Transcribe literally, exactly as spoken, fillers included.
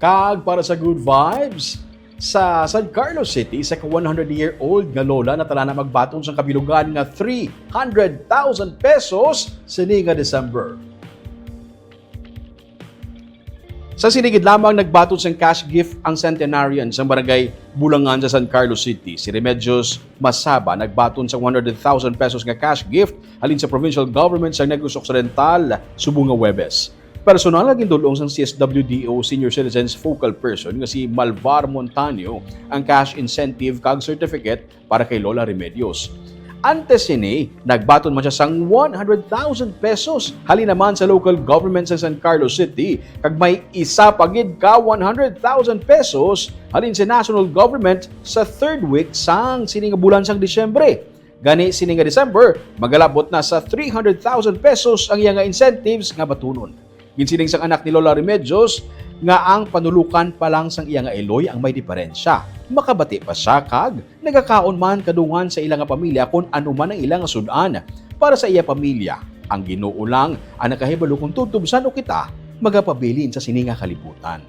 Kag para sa good vibes, sa San Carlos City, sa ka one hundred year old nga lola natalana magbaton sang kabilugan nga three hundred thousand pesos sini nga December. Sa sini gid lamang nagbaton sang cash gift ang centenarian sang barangay Bulangan sa San Carlos City, si Remedios Masaba nagbaton sang one hundred thousand pesos nga cash gift halin sa provincial government sa Negros Occidental subong nga Huwebes. Personal nga gindul-ong sang C S W D O Senior Citizens Focal Person nga si Malvar Montaño ang cash incentive kag certificate para kay Lola Remedios. Antes sini, nagbaton man siya sang one hundred thousand pesos halin naman sa local government sa San Carlos City, kag may isa pa gid ka one hundred thousand pesos halin sa national government sa third week sang sini nga bulan sang Disyembre. Gani sini nga December, magalabot na sa three hundred thousand pesos ang iya nga incentives nga batunon. Ginsiling sang anak ni Lola Remedios nga ang panulukan pa lang sang iya nga iloy ang may diperensya. Makabati pa siya kag nagakaon man kadungan sa ila nga pamilya kon ano man ang ila nga sud-an. Para sa iya pamilya, ang Ginoo lang ang nakahibalo kon tuod tubsan o kita magapabilin sa sini nga kalibutan.